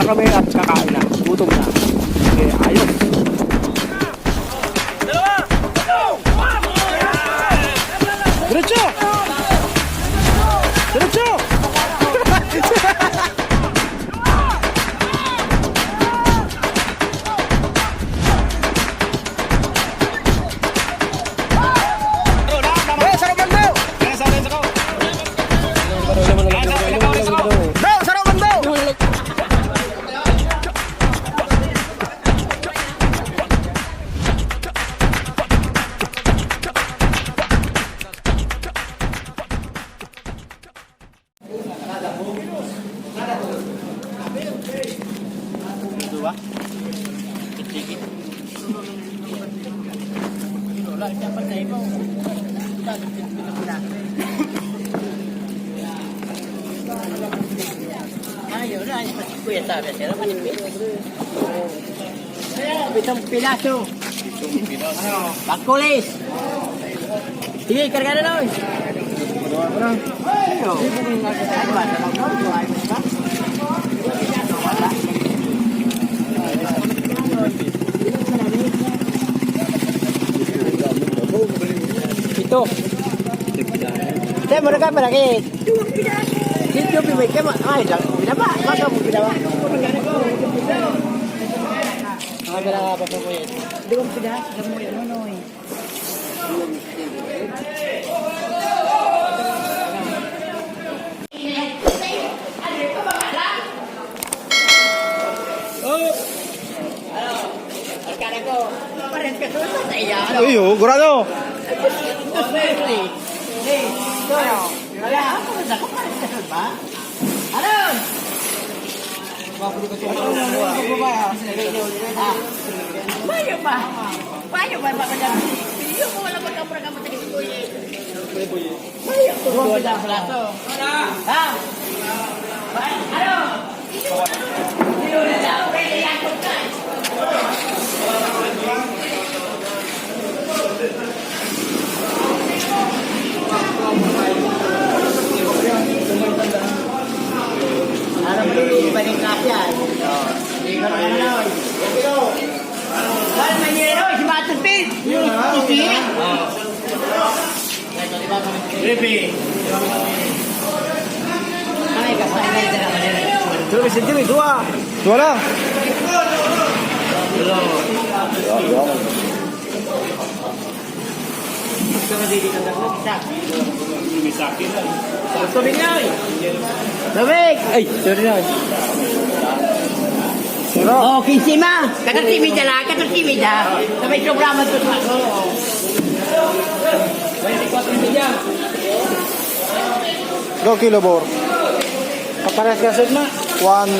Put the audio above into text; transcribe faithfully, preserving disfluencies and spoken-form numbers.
Kami at kakain na. Gutom na. Okay, ayos. Diretso! Diretso! Hey, sarong bando! Daw, sarong bando! Ayaw na, ayaw na. Kuya, sabi, sila manipis. Pitong piraso. Bakulis. Sige, karga na, Noy. Ano ba? Ito. Te, mura ka, malaki. Dito, pibay ka, ma-, ay, da-, binaba. Baka mo binaba. Mga dala ka pa po, kuya. Dalawang piraso, alam mo yun, ano, eh. Iyo, gurado. Mayo pa. Mayo pa, Papa Dam. Iyo ko, wala pa ka, wala ka pa, sige, sige. Mayo ko, wala pa. Ha? Ano? Parang hindi balik na siya. Wala man yun, oh, si Matupid. Yun, ah. Tupi. Baby. Ay, kasama na yung dalawa nila. Dua, si Jimmy, dua. Dua lang. Hello. Gusto mo dito sa dalawa? Isa. Gusto mo yun? Tubig! Ay, sorry na. Siro. Oh, quince ma. Katorse media lang, katorse media. Sa may programa to sa ako. Twenty-four media. Go, kilo, bor. Kapares ka, sir, na? One.